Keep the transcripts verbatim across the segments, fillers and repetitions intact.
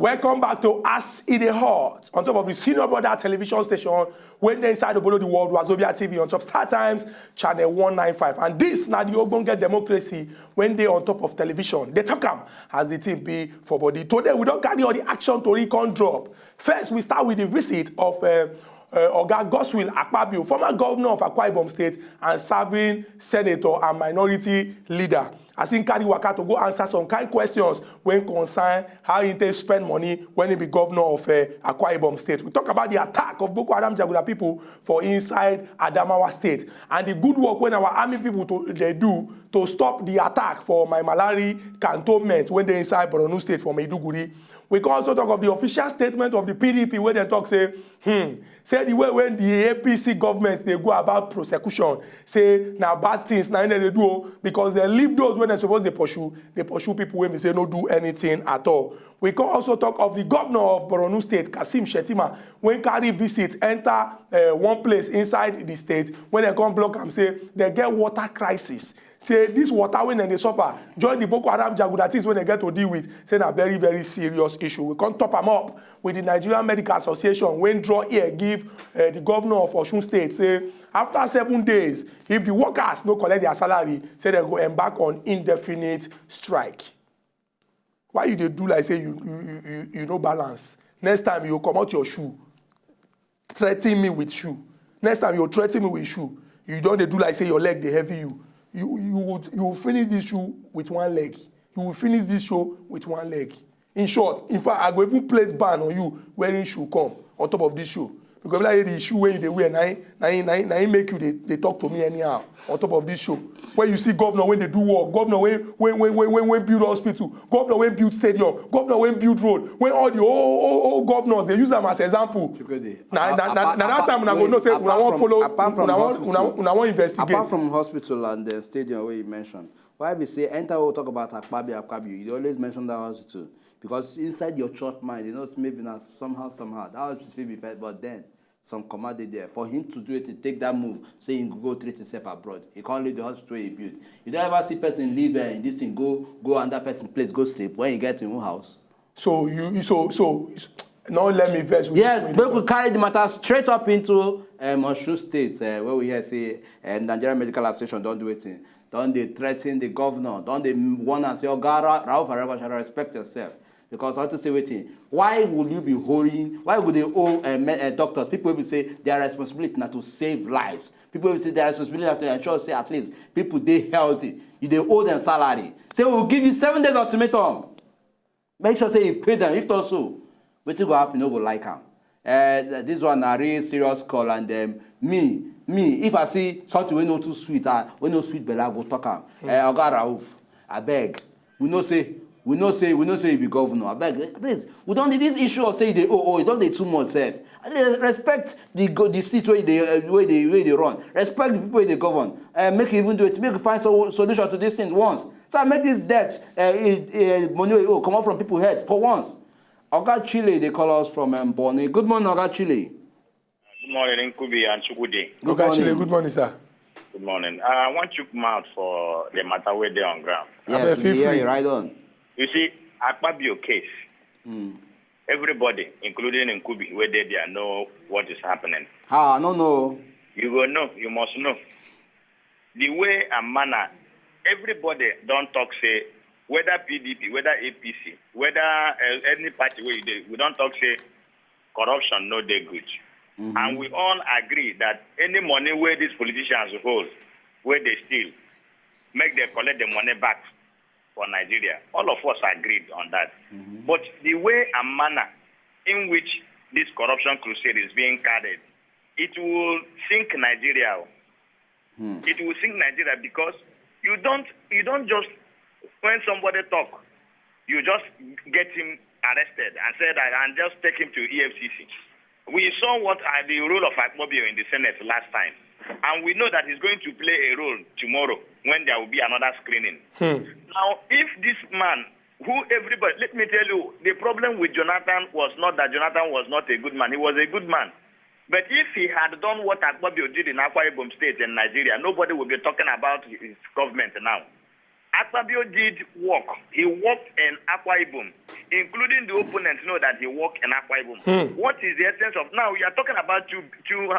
Welcome back to As E Dey Hot on top of the senior brother television station when they inside the world, Wazobia T V on top Star Times channel one nine five. And this na the ogbonge democracy when they on top of television. They talk am as the thing be for body. Today we don't carry all the action to recon drop. First, we start with the visit of uh, uh, Oga Godswill Akpabio, former governor of Akwa Ibom State and serving senator and minority leader, as im carry waka to go answer some kind questions wey concern how im take spend money when he be governor of uh, Akwa Ibom State. We talk about the attack of Boko Haram Jaguda people for inside Adamawa State and the good work when our army people to, they do to stop the attack for my Malari cantonment when they inside Borno State for Maiduguri. We can also talk of the official statement of the P D P where they talk say, hmm, say the way when the A P C government they go about prosecution, say na bad things na they do o, because they leave those when they suppose they pursue, they pursue people when they say no do anything at all. We can also talk of the governor of Borno State, Kasim Shetima, when carry visit enter uh, one place inside the state when they come block am say they get water crisis. Say this water when they suffer join the Boko Haram Jaguda things when they get to deal with, say na very very serious issue. We can't top am up with the Nigerian Medical Association when draw ear give uh, the governor of Osun State say after seven days, if the workers no collect their salary, say they go embark on indefinite strike. Why you dey do like say you you you you, you no balance? Next time you comot your shoe, threaten me with shoe. Next time you threaten me with shoe, you don dey do like say your leg dey heavy you. You you will you will finish this shoe with one leg. You will finish this show with one leg. In short, in fact, I go even place ban on you wearing shoe come on top of this show. Because like the shoe wey you dey wear, na him na him na him na him make you dey dey talk to me anyhow on top of this show. When you see governor wey dey do work, governor wey wey wey wey wey wey build hospital, governor wey build stadium, governor wey build road, when all the old old old governors dey use am as example. Chukwudi, na na na na that time una go know say una wan follow, una wan una wan investigate. Apart from hospital and the stadium wey you mention, why be say anytime we talk about Akpabio, Akpabio, you dey always mention that hospital? Because inside your church mind, you know, maybe na somehow somehow that hospital fit be first, but then some comma dey there for him to do it, to take that move, say he go treat himself abroad. He can't leave the hospital he built. You don't ever see person leave uh, in this thing, go go another person place, go sleep when he get his own house. So you so so no let me vex with yes, make we carry the matter straight up into um, Osun State, uh, where we hear say uh, Nigerian Medical Association don't do it. Don't they threaten the governor? Don't they warn and say, "Oh God, Rauf Areva, shall respect yourself"? Because I want to say, waiting, why will you be holding, why would they owe uh, me, uh, doctors? People will say their responsibility not to save lives. People will say their responsibility not to ensure say at least people they healthy. You they owe them salary. Say we'll give you seven days ultimatum. Make sure say you pay them. If not so, wetin go happen, no go like am. Uh, this one na real serious call and um, me, me, if I see something wey no too sweet, uh, wey no sweet belle, I go talk am. Mm. Uh, Oga Rauf, abeg, we know say we know say we know say you be governor. Abeg, eh, please, we don dey this issue of say you dey oh oh, e don dey too much sef. I dey respect the go the seat wey you dey uh, wey dey wey you dey run. Respect the people wey dey govern. Uh, make you even do it. Make you find some solution to this thing once. So I make this debt uh, uh, money wey you owe comot from people head for once. Oga Chile dey call us from um, Bonny. Good morning, Oga Chile. Good morning, Nkubi and Chukwudi. Good Oga Chile, morning. Good morning, sir. Good morning. Uh, I want you come out for the matter where they on ground. Yes, Abeg, we feel hear free. You right on. You see, Akpabio case, everybody, including Nkubi, where they there, know what is happening. Ah, no, no. You go know, you must know. The way and manner, everybody don't talk say whether P D P, whether A P C, whether uh, any party where you dey, we don't talk say corruption no dey good. And we all agree that any money where these politicians hold, where they steal, make they collect the money back for Nigeria. All of us agreed on that. But the way and manner in which this corruption crusade is being carried, it will sink Nigeria. It will sink Nigeria because you don't you don't just when somebody talk, you just get him arrested and said that and just take him to E F C C. We saw what uh, the role of Akpobio in the Senate last time, and we know that he's going to play a role tomorrow when there will be another screening. Now, if this man, who everybody, let me tell you, the problem with Jonathan was not that Jonathan was not a good man. He was a good man. But if he had done what Akpobio did in Akwa Ibom State in Nigeria, nobody would be talking about his government now. Akpabio did work. He worked in Akwa Ibom, including the opponents know that he worked in Akwa Ibom. What is the essence of now? You are talking about two, two,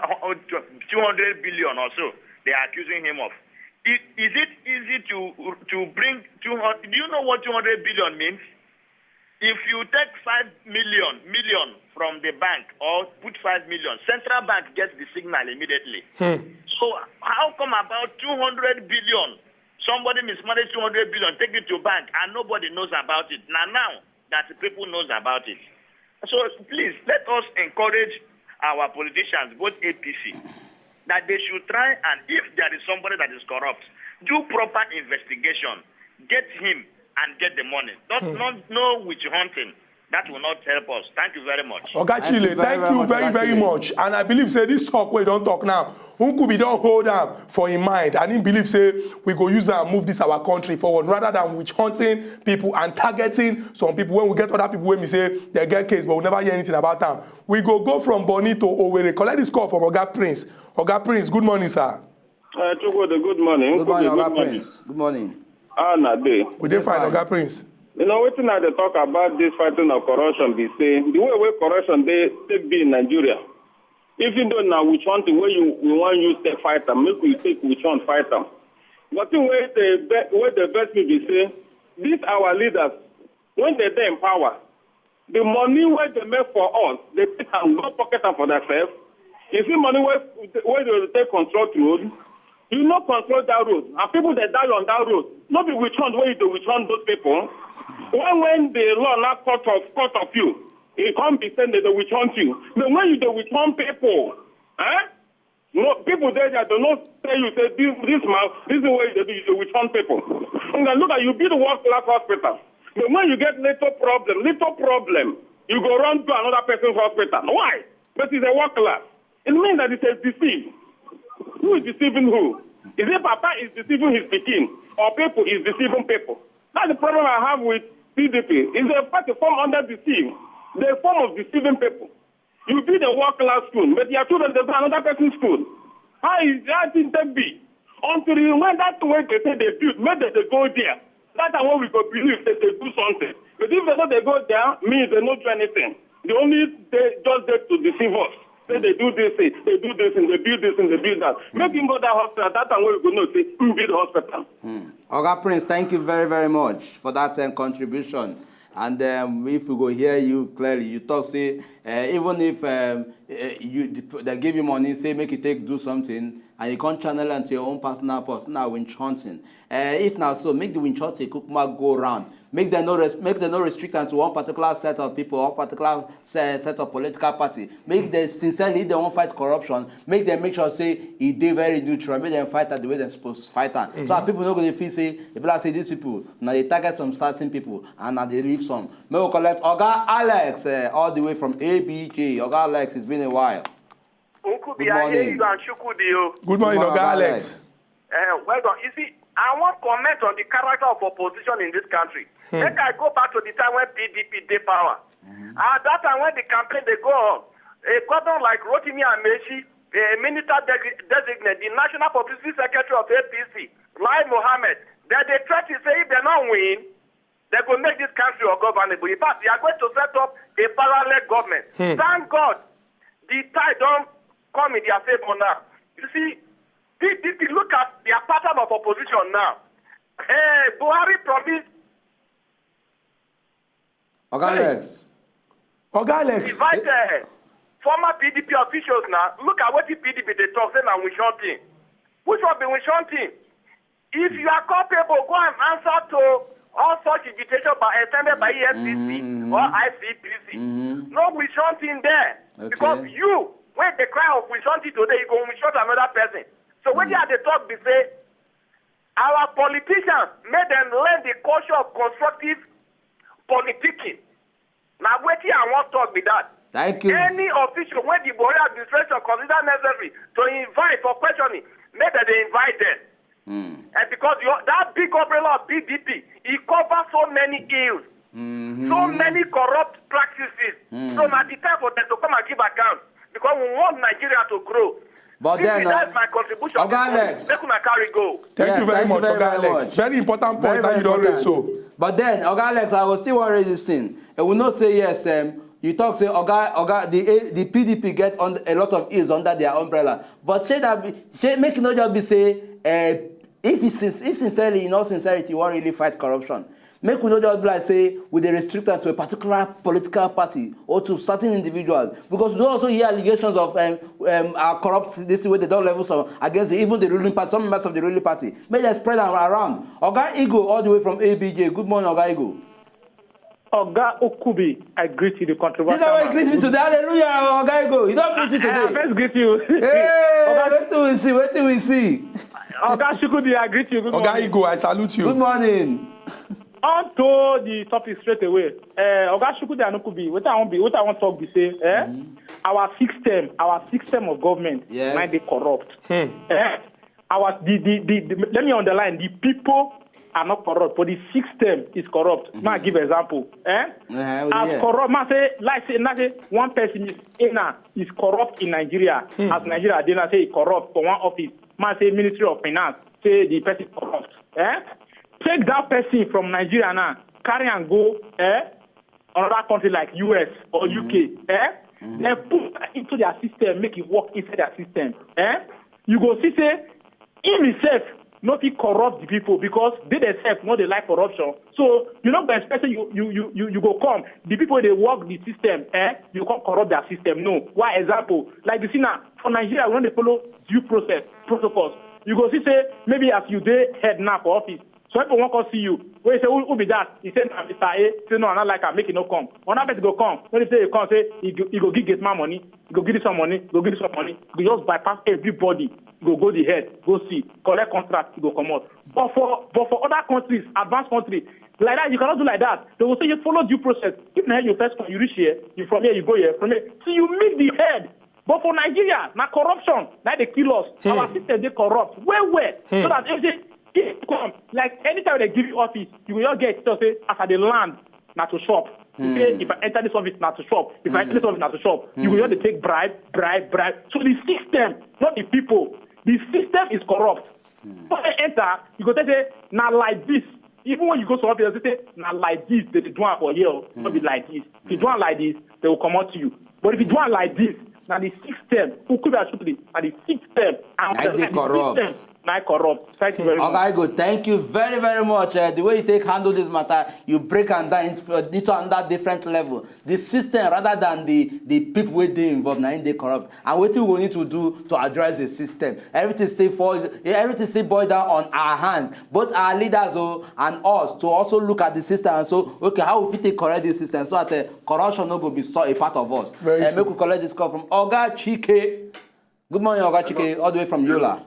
two hundred billion or so they are accusing him of. Is, is it easy to to bring two hundred? Do you know what two hundred billion means? If you take five million million from the bank or put five million, central bank gets the signal immediately. So how come about two hundred billion? Somebody mismanaged two hundred billion, take it to bank, and nobody knows about it. Now, now that people knows about it. So please let us encourage our politicians, both A P C, that they should try and, if there is somebody that is corrupt, do proper investigation, get him and get the money. Not, not no witch hunting. That will not help us. Thank you very much. Oga Chile, thank you very, very much. And I believe say this talk wey don talk now, Nkubi don hold am for im mind, and he believe say we go use am move this our country forward rather than witch hunting people and targeting some people when we get other people wey be say they get case but we never hear anything about am. We go go from Bonny to Owerri, collect this call from Oga Prince. Oga Prince, good morning, sir. Uh, Chukwudi, good morning. Good morning, Oga Prince. Good morning. How na dey? We dey fine, Oga Prince. You know wetin I dey talk about this fighting of corruption be say the way wey corruption dey take be in Nigeria, even though na witch hunting wey you we wan use take fight am, make we take witch hunt fight am. But thing wey dey ve- wey dey vex me be say these our leaders, when they dey in power, the money wey they make for us, they take am go pocket am for themselves. You see money wey wey they take control the road, you no control that road, and people dey die on that road. No be witch hunt wey you dey witch hunt those people. When when the law now cut off cut off you, e come be say they dey witch hunt you. But when you dey witch hunt people, eh? No, people dey there, they no tell you say this this man, this is what you dey do, you dey witch hunt people. And then look at you build world class hospital. But when you get little problem, little problem, you go run to another person's hospital. Why? But it's a world class. It means that it's a deceit. Who is deceiving who? Is it Papa is deceiving his pikin or people is deceiving people? That's the problem I have with P D P. It's a party form under deceit. The form of deceiving people. You build a world class school, but your children dey go another person's school. How is that thing take be? Until you when that thing wey they say they build, make dem dey go there. That time wey we go believe say they do something. But if they no dey go there, means they no do anything. They only dey just there to deceive us. Say they do this thing, they do this thing, they build this thing, they build that. Make him go that hospital. That time wey we go know say him build hospital. Oga Prince, thank you very, very much for that um, contribution. And um, if we go hear you clearly, you talk say uh, even if um, uh, you they give you money, say make you take do something, and you can't channel am to your own personal purse, now witch hunting. Uh, if na so, make the witch hunting kukuma go round. Make them no res- make them no restrict am to one particular set of people, one particular se- set of political party. Make them sincerely, if they wan fight corruption, make them make sure say e dey very neutral. Make them fight am the way dem suppose fight am. So that people no go dey feel say e be like say these people na dey target some certain people and na dey leave some. Make we collect Oga Alex uh, all the way from A B J. Oga Alex, it's been a while. Uncle B, I hear you and Chukwudi o. Good morning, Oga Alex. Uh, well done. You see, I wan comment on the character of opposition in this country. Make I go back to the time when P D P dey power. At that time when the campaign dey go on, a governor like Rotimi Amechi, a minister desi- designate, the national publicity secretary of A P C, Lai Mohammed, dem dey threaten say if dem no win, dem go make this country ungovernable. In fact, they are going to set up a parallel government. Thank God, the tide don come in their favor now. You see, P D P, look at their pattern of opposition now. Hey, Buhari promised Oga Alex. Oga Alex. Invite uh, former P D P officials now. Look at what the P D P they talk, say now we shunting. Which one be we shunting? If you are culpable, go and answer to all such invitation by extended by E F C C or I C P C. No we shunting there. Because you, when they cry of we shunting today, you go we shunt another person. So when they are the talk, they say, our politicians, make them learn the culture of constructive politicking. Na wetin I wan talk be that. Thank you. Any official wey the Buhari administration consider necessary to invite for questioning, make dem dey invite them. And because your, that big umbrella of P D P, e cover so many ills, so many corrupt practices. So na the time for them to come and give account because we want Nigeria to grow. But This then, is uh, that's my contribution. Oga Alex. Make una carry go. Thank Yes, you very thank you much, very, Oga very Alex. much. Very important Very, point that very you don raise important. So. But then, Oga Alex, I will still want to raise this thing. And we know say yes, um, you talk say Oga, Oga, the A- the P D P get on a lot of ills under their umbrella. But say that be- say make it not just be say uh, if it's sinc- if sincerely, in all sincerity, you want really fight corruption. Make we not just be like say we dey restrict am to a particular political party or to certain individuals, because we don also hear allegations of um, um, our corrupt this way they don't level some against the, even the ruling party, some members of the ruling party. Make dem spread am around. Oga Igo all the way from A B J. Good morning, Oga Igo. Oga Okubi, I greet you, the This controversial is how I man. Greet me today. Hallelujah, Oga Igo. You don't greet me I, I today. first greet you. Hey, Oga, wait till we see. Wait till we see. Oga Chukwudi, I greet you. Good Oga morning. Igo, I salute Good you. Morning. On to the topic straight away. Uh, Oga Chukwudi and Okubi, what I want be, what I want talk be say, eh? Our system, our system of government, Yes. Might be corrupt. Eh? Our the, the, the, the let me underline, the people are not corrupt, but the system is corrupt. Ma give example. Eh? Uh-huh, we As hear. Corrupt, ma say like say na say one person is ena is corrupt in Nigeria. As Nigeria dey na say e corrupt for one office. Ma say Ministry of Finance say the person corrupt. Eh? Take that person from Nigeria now, carry and go eh another country like U S or U K. Eh? Then put that into their system, make it work inside their system. Eh? You go see say him himself no fit corrupt the people because they themselves no dey like corruption. So you no go expect say you you you you, you go come, the people dey work the system, eh? You come corrupt their system. No. Why example? Like you see now for Nigeria, we no dey follow due process protocols. You go see say maybe as you dey head now for office, some people wan come see you. Wey say who, who be that? He say na Mister A. Say no, I no like am. Make e no come. Another person go come. When he say he come, say he go, he go give gate man money. He go give this one money. He go give this one money. He go just bypass everybody. He go go the head. Go see. Collect contract. He go comot. But for but for other countries, advanced countries, like that, you cannot do like that. They will say you follow due process. If na you first come, you reach here. You from here, you go here. From here, till you meet the head. But for Nigeria, na corruption na dey kill us. Our system dey corrupt well well. So that if they if come like anytime they give you office, you will just get to say as I dey land na to shop. You say if I enter this office na to shop. If I enter this office na to shop. You will just dey take bribe, bribe, bribe. So the system, not the people. The system is corrupt. When they enter, you go tell say na like this. Even when you go some office, they say na like this. They dey do am for here. O. No be like this. If you do am like this, they will comot you. But if you do am like this, na the system. Ukubi Asupli, na the system. And Na dey the corrupt. System, na corrupt. Thank you very much. Oga Igo, thank you very, very much. Uh, the way you take handle this matter, you break am down into, into another different level. The system rather than the the people wey dey involved, na im dey corrupt. And wetin we go need to do to address the system? Everything still fall, everything still boil down on our hands. Both our leaders o and us to also look at the system and so, okay, how we fit take correct this system so that uh, corruption no go be so a part of us. Very Uh, true. Make we collect this call from Oga Chike. Good morning, Oga Chike, all the way from Yola.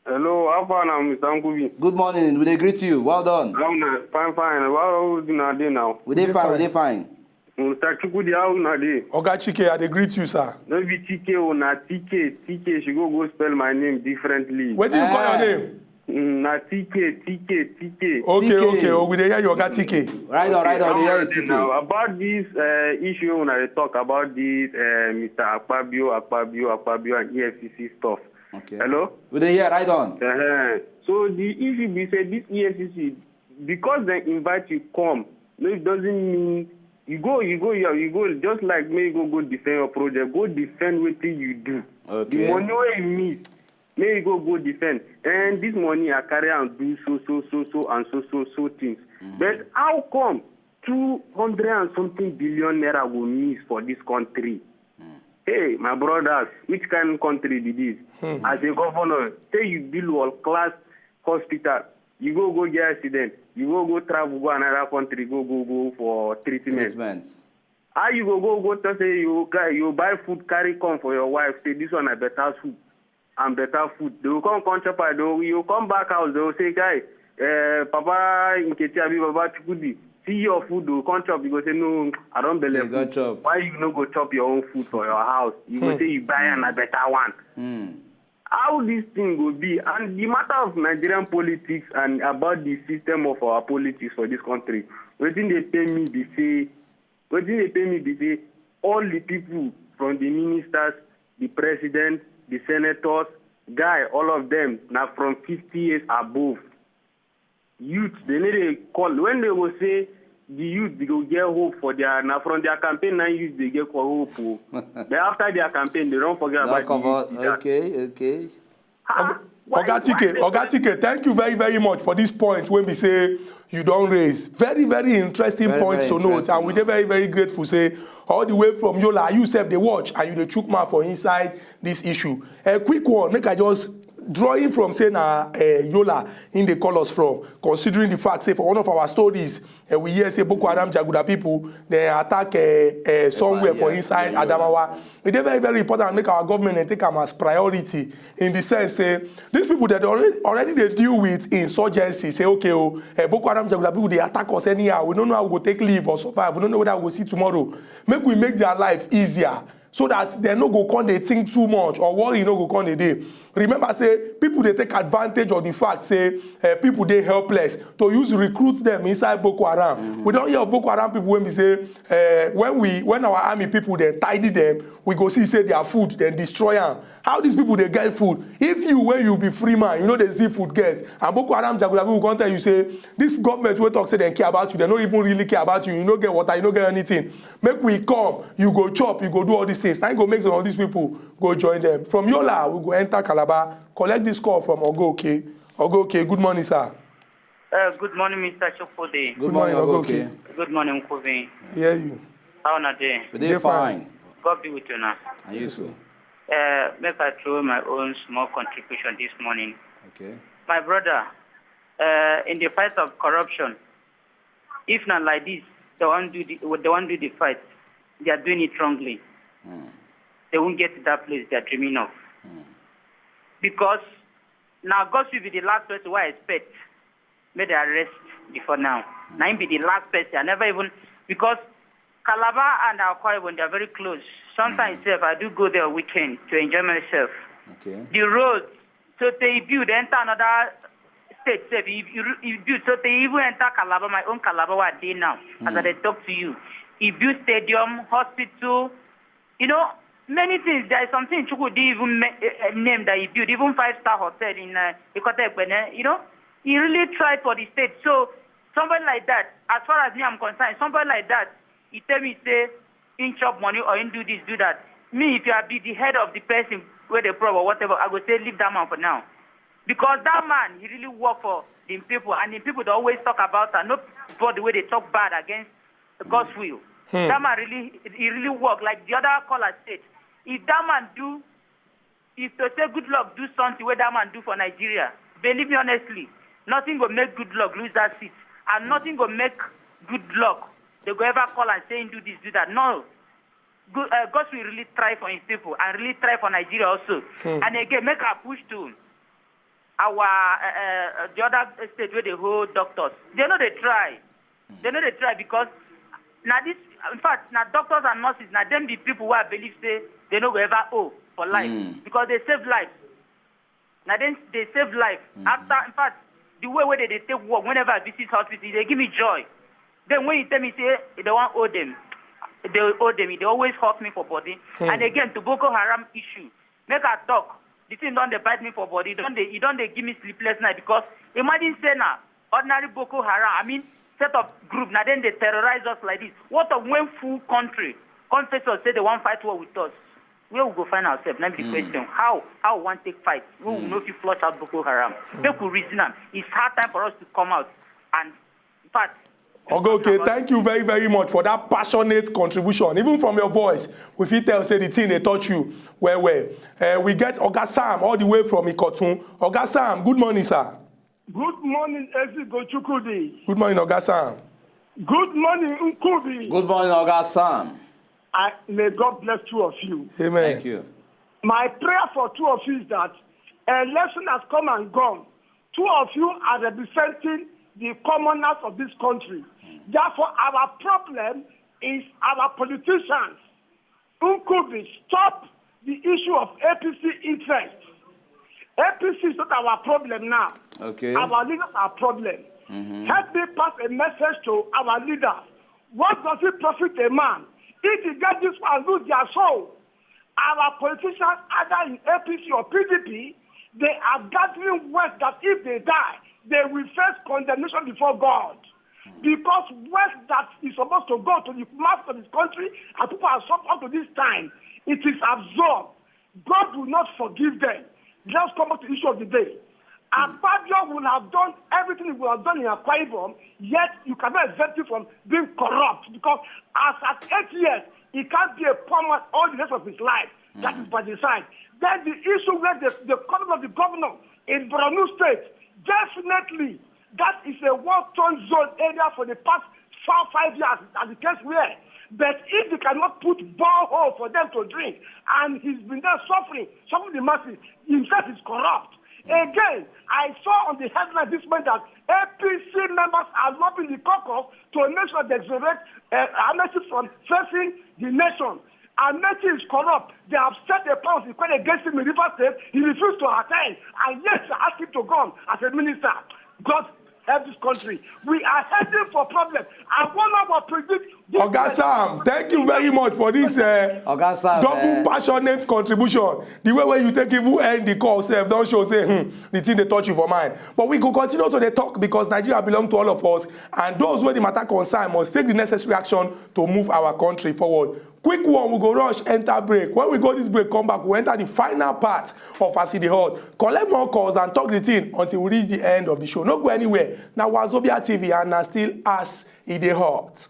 Hello, how far now, Mister Nkubi? Good morning. We dey greet you. Well done. How na fine, fine. How una dey now? We dey Dey fine. We fine. Dey fine. Mister Chukwudi, how una dey? Oga Chike, I dey greet you, sir. No be T K o, na T K, T K. She go go spell my name differently. Wetin you call Eh. Your name? Mm, na T K, T K, T K. Okay, T K. Okay. Oh, we dey hear you, Oga T K. Right on, right on. Dey hear you, Now, T K. about this uh, issue when I talk about this uh, Mister Akpabio, Akpabio, Akpabio and E F C C stuff. Okay. Hello? We dey hear, right on. Uh-huh. So the issue be say this E F C C, because they invite you come, no, it doesn't mean you go, you go, you, you go, just like me, you go, go defend your project, go defend wetin you do. Okay. The money wey you miss, may you go, go defend. And this money I carry and do so, so, so, so, and so, so, so things. But how come two hundred and something billion naira go miss for this country? Hey, my brothers, which kind of country be this? As a governor, say you build world class hospital, you go go get accident, you go go travel go another country, go go go for treatment. Treatment. How you go go go tell say you ca- you buy food carry come for your wife, say this one na better soup and better food. They will come come chop am. They will, you come back house, they will say, guy, uh, Papa Nketi abi Papa Chukwudi, see your food. They will come chop. You go say no, I don belle Say full. Don chop. Why you no go chop your own food for your house? You go say you buy am na better one. Mm. How this thing go be? And the matter of Nigerian politics and about the system of our politics for this country, wetin dey pain me be say, wetin dey pain me be say, all the people from the ministers, the president, the senators, Guy, all of them na from fifty years above. Youth, they need a call. When they go say the youth, they go get hope for their, na from their campaign now youth, they get call hope. Oh. But after their campaign, they don't forget about the youth. Okay, okay. Oga Tike, Oga Tike, thank you very, very much for this point when we say you don't raise. Very, very interesting very, points very to note. And we are very, very grateful. Say, all the way from Yola, you sef dey watch and you dey chook mouth for inside this issue. A quick one, make I just drawing from say na uh, Yola in dey call us from, considering the fact say for one of our stories uh, we hear say Boko Haram Jaguda people they attack uh, uh, somewhere for inside Adamawa. E dey very very important make our government take am as priority in the sense say these people that already already dey deal with insurgency say okay o uh, Boko Haram Jaguda people dey attack us anyhow, we no know how we go take live or survive, we no know whether we go see tomorrow. Make we make their life easier so that dem no go come dey think too much or worry no go come dey dey. Remember say people dey take advantage of the fact say uh, people dey helpless to use recruit them inside Boko Haram. Mm-hmm. We don hear of Boko Haram people wey be say uh, when we when our army people dey tidy them, we go see say their food dem destroy am. How these people dey get food? If you wey you be free man, you no dey see food get, and Boko Haram jagunjagun go come tell you say this government wey talk say dem care about you, dem no even really care about you. You no get water, you no get anything. Make we come, you go chop, you go do all these things. Na go make some of these people go join them. From Yola, we go enter Calabar, collect this call from Ogoke. Ogoke, good morning, sir. Uh, good morning, Mister Chokode. Good morning, Ogoke. Good morning, Nkubi. Hear you. How are you? They fine. God be with you now. And you too. Uh, make I throw my own small contribution this morning. Okay. My brother, uh, in the fight of corruption, if not like this, they won't do the they won't do the fight. They are doing it wrongly. Mm. They won't get to that place they are dreaming of. Mm. Because now God will be the last person who I expect make dem arrest before now. Na him be the last person. I never even, because Calabar and Akwa Ibom, they are very close. Sometimes sef, I do go there weekend to enjoy myself. Okay. The road, so they build, enter another state sef. If you, if you build, so they even enter Calabar, my own Calabar where I dey now, as I dey talk to you. He build stadium, hospital, you know, many things. There is something Chukwudi even ma- uh, name that he built, even five star hotel in uh, Ikota Egbene. You know, he really tried for the state. So somebody like that, as far as me I'm concerned, somebody like that, he tell me say he chop money or he do this, do that. Me, if you are be the head of the person where they prob or whatever, I go say leave that man for now, because that man he really work for the people, and the people they always talk about am. Nobody wey dey talk bad against God's will. That man really, he really work like the other caller said. If that man do, if to say good luck do something wey that man do for Nigeria, believe me honestly, nothing go make good luck lose that seat, and nothing go make good luck they go ever call and say him do this, do that. No, good, uh, God's will really try for him people and really try for Nigeria also. And again, make a push to our uh, uh, the other state where they hold doctors. They know they try. They know they try because now this, in fact, now doctors and nurses, now them the people who I believe say they no go ever owe for life because they save life. Now then they save life. After, in fact, the way where they, they take work whenever I visit hospital, they give me joy. Then when you tell me say they want owe them, they owe them. They always hurt me for body. And again, to Boko Haram issue, make I talk. The thing don dey bite me for body. Don dey, e don dey give me sleepless night because imagine say na ordinary Boko Haram, I mean, set of group, na dem dey terrorize us like this. What of when full country come face us say they wan fight war with us? Where we go find ourselves? Na be the question. How how we wan take fight when we no fit flush out Boko Haram? Make we reason am. It's hard time for us to come out and, in fact, Ogoke, thank you very, very much for that passionate contribution. Even from your voice, we fit tell say the thing dey touch you well, well. Uh, we get Oga Sam all the way from Ikotun. Oga Sam, good morning, sir. Good morning, Ezi Gochukudi. Good morning, Oga Sam. Good morning, Nkubi. Good morning, Oga Sam. I, may God bless two of you. Amen. Thank you. My prayer for two of you is that election has come and gone. Two of you are representing the commoners of this country. Therefore, our problem is our politicians. Nkubi, stop the issue of A P C interest. A P C is not our problem now. Okay. Our leaders are problem. Help me pass a message to our leaders. What does it profit a man if he get this one lose their soul? Our politicians, either in A P C or P D P, They are gathering wealth that if they die, they will face condemnation before God. Because wealth that is supposed to go to the master of this country and people have suffered to this time, it is absurd. God will not forgive them. Let's come back to the issue of the day. Akpabio will have done everything he would have done in Akwa Ibom, yet you cannot exempt him from being corrupt because as at eight years, he can't be a poor man all the rest of his life. That is by design. Then the issue where the, the coming of the governor in Borno State, definitely that is a war-torn zone area for the past four, five years, as the case were. But if they cannot put borehole for them to drink, and he's been there suffering, suffering the masses, himself is corrupt. Again, I saw on the headline this morning that A P C members are lobbying the caucus to make sure they exonerate uh, Amaechi from facing the nation. Amaechi is corrupt. They have set a pound in court against him in Rivers State. He refused to attend. And yet, they asked him to come as a minister. God help this country. We are heading for problems. I want to predict this Oga Sam, thank you very much for this uh, Oga Sam, double eh, passionate contribution. The way where you take even end the call sef don show say hmm, the thing dey touch you for mind. But we go continue to dey talk because Nigeria belong to all of us, and those wey the matter concern must take the necessary action to move our country forward. Quick one, we go rush enter break. When we go this break, come back, we enter the final part of As E Dey Hot. Collect more calls and talk the thing until we reach the end of the show. No go anywhere. Na Wazobia T V and na still As E Dey Hot.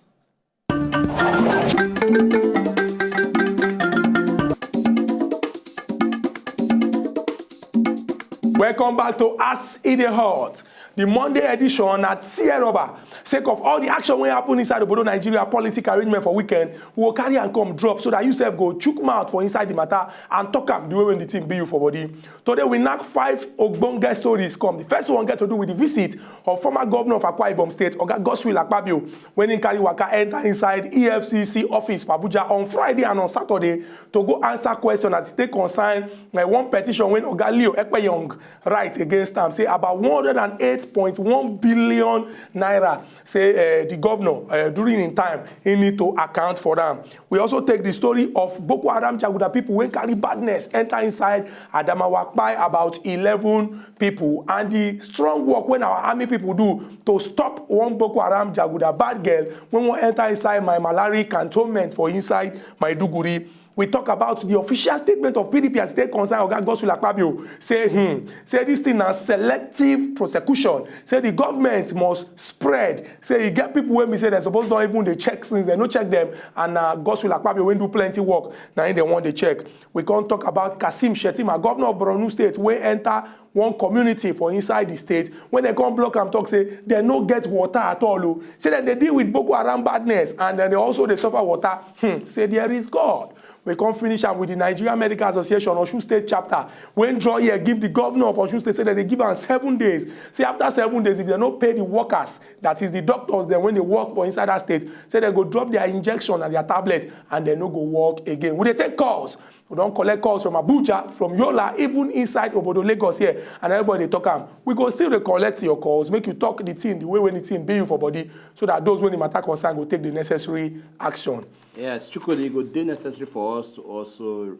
Welcome back to As E Dey Hot, the Monday edition at Sierra Rubber. Sake of all the action wey happen inside obodo Nigeria politic arrangement for weekend, we go carry am come drop so that you sef go chook mouth for inside the matter and talk am the way wey the thing be you for body. Today we knack five ogbonge stories come. The first one get to do with the visit of former governor of Akwa Ibom State, Oga Godswill Akpabio, when he carry waka enter inside E F C C office for Abuja on Friday and on Saturday to go answer question as e take concern uh, one petition wey Oga Leo Ekpeyong write against am, say about one hundred and eight point one billion naira, say uh, the governor uh, during him time, he need to account for am. We also take the story of Boko Haram Jaguda people wey carry badness enter inside Adamawa, kpai about eleven people, and the strong work wey our army people do to stop one Boko Haram Jaguda bad girl wey wan enter inside my Malari cantonment for inside Maiduguri. We talk about the official statement of P D P as e take concern Oga Godswill Akpabio. Say, hmm, say this thing na selective prosecution. Say the government must spread. Say e get people wey be say dem suppose don even dey check since dem no check dem. And na Godswill Akpabio wey do plenty work, na him dem wan dey check. We come talk about Kasim Shettima, governor of Borno State, wey enter one community for inside the state, when dem come block am, talk say dem no get water at all o. Say dem dey deal with Boko Haram badness and dem dey also dey suffer water. Hmm, say there is God. We come finish am with the Nigeria Medical Association Osun State chapter, wey draw ear give the governor of Osun State, say dem dey give am seven days. Say after seven days, if dem no pay the workers, that is the doctors dem wey dey work for inside that state, say dem go drop their injection and their tablet and dem no go work again. We dey take calls. We don collect calls from Abuja, from Yola, even inside obodo Lagos here, and everybody dey talk am. We go still dey collect your calls, make you talk the thing the way wey the thing be you for body, so that those wey the matter concern go take the necessary action. Yes, Chukwudi, e go dey necessary for us to also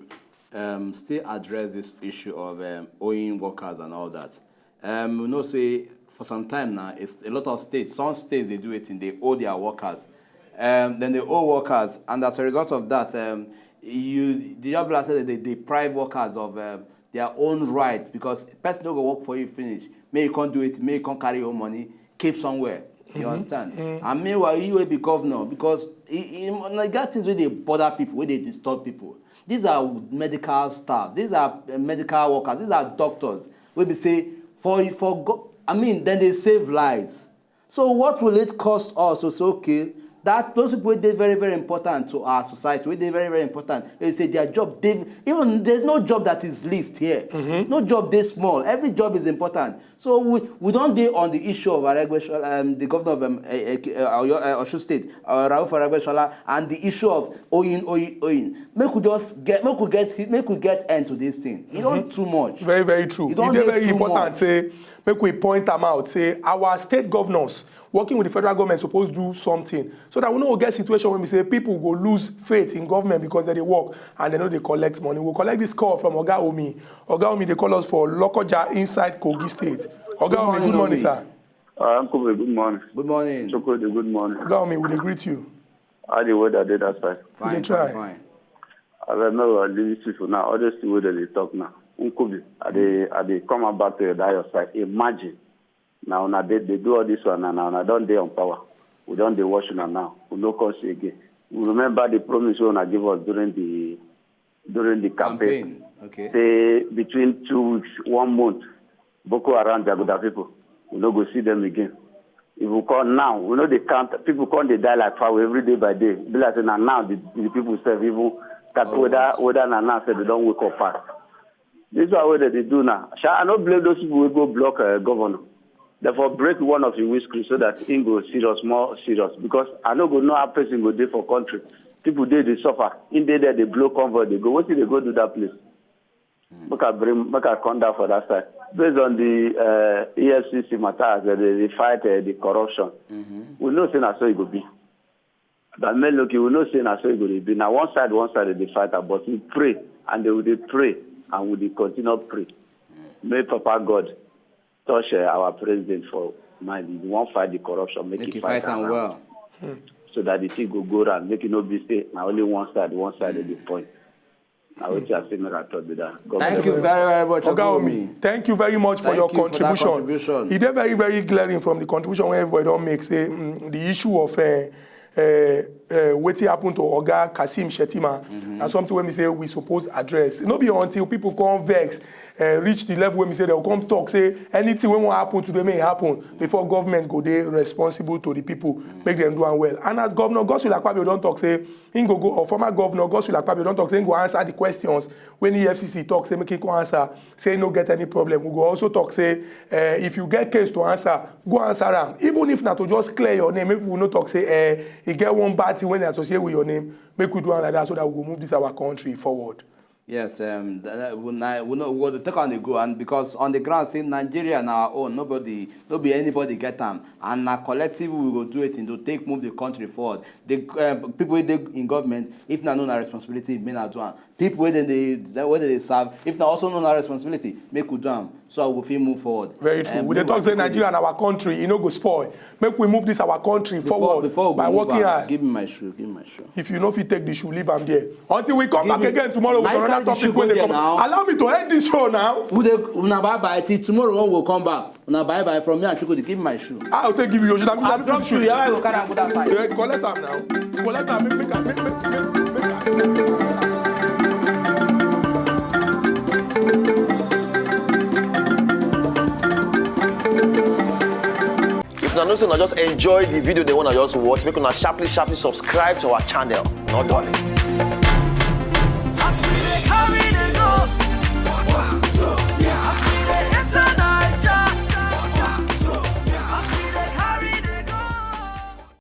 um, still address this issue of um, owing workers and all that. Um, we know say for some time now, it's a lot of states, some states dey do it, and they owe their workers. Um, then they owe workers, and as a result of that, um, you the job like say they deprive workers of um, their own right because person no go work for you finish, make you come do it, make you come carry your money, keep somewhere. You understand? And meanwhile, you will be governor because e e e get things wey dey bother people, wey dey disturb people. These are medical staff, these are uh, medical workers, these are doctors. Wey be say for for go I mean, then they save lives. So what will it cost us to say, okay, that those people wey dey very very important to our society, wey dey very very important, they say their job dey, even there's no job that is least here. No job dey small. Every job is important. So we we don dey on the issue of Aregbesola, um, the governor of um, uh, uh, Osun State, uh, Rauf Aregbesola, and the issue of owing, owing, owing. Make we just get, make we get, make we get end to this thing. E don too much. Very, very true. E don E dey dey very too important much. Say Make we point am out say our state governors working with the federal government suppose do something so that we no go get situation wey be say people go lose faith in government because dem dey work and dem no dey collect money. We collect this call from Oga Omi. Oga Omi dey call us for Lokoja inside Kogi State. Oga Omi, good morning, sir. Uh, Uncle, good morning. Good morning. Chukwudi, good morning. Oga Omi, we dey greet you. How the weather dey that side? Fine, dey try. Fine, fine. I don't know what these people now. All those things wey dem dey talk now. Nkubi, I dey I dey come back to that your side. Imagine. Now una dey dey do all this one and now una don dey on power. We don dey watch una now. We no come see again. We remember the promise wey una give us during the during the campaign. Campaign. Okay. Say between two weeks, one month, Boko Haram Jaguda people, we no go see them again. If we come now, we no dey count people come dey die like fowl every day by day. Be like say na now the, the people sef even start whether whether na now sef dem don wake up pass. This one wey dem dey do now, sha, I no blame those people wey go block uh, governor. Dem for break one of him windscreen so that him go serious more serious because I no go know how person go dey for country. People dey dey suffer. Him dey there dey blow convoy dey go. Wetin dey go do that place? Make I bring, make I come down for that side. Based on the uh, E F C C matter as dem dey fight uh, the corruption, we know say na so e go be. But make lucky, we know say na so e go dey be. Na one side, one side dem dey fight am, but we pray and dem dey pray and we dey continue pray. Make Papa God touch uh, our president for mind. If you wan fight the corruption, make, Make he you fight am am round. Well. So that the thing go go round. Make e no be say na only one side, one side dem dey point. Na wetin I say make I talk be that. God Thank bless. you very, very much, Oga Oga Omi, Omi. Thank you very much for Thank your you for that contribution. Contribution. E dey very, very glaring from the contribution wey everybody don make say mm, the issue of uh, uh, uh, wetin happen to Oga Kasim Shetima na something wey be say we suppose address. No be until people come vex uh, reach the level wey be say dem come talk say anything wey wan happen today make e happen before government go dey responsible to the people make dem do am well. And as Governor Godswill Akpabio don talk say him go go or former Governor Godswill Akpabio don talk say him go answer the questions wey E F C C talk say make him come answer. Say no get any problem. We go also talk say uh, if you get case to answer, go answer am. Even if na to just clear your name, make people no talk say eh, e get one bad thing wey dey associate with your name. Make we do am like that so that we go move this our country forward. Yes, um, th- th- we na- we know we go take on the go and because on the ground say Nigeria na our own, nobody, no be anybody get am, and na collective we go do it to take move the country forward. The uh, people wey dey in government, if na no na responsibility, make na do am. People wey dem dey wey dem dey serve, if na also no na responsibility, make we do am so we go fit move forward. Very true. Um, We dey make talk say we- Nigeria na our country, e no go spoil. Make we move this our country before, forward before we by move working am, hard. Give me my shoe. Give me my shoe. If you no fit take the shoe, leave am there. Until we come Give back me- again tomorrow with Na you another carry the topic shoe wey go dey there come. Now. Allow me to end this show now. We dey una bye bye till tomorrow when we come back. Una bye bye from me and Chukwudi. Give me my shoe. I go take give you your shoe. Na me I put drop the shoe. Yeah, I go carry am go that side. Yeah, collect am now. Collect am. Make make am make make make make. If una know say una just enjoy the video dem wey una just watch, make una sharply sharply subscribe to our channel. No dulling.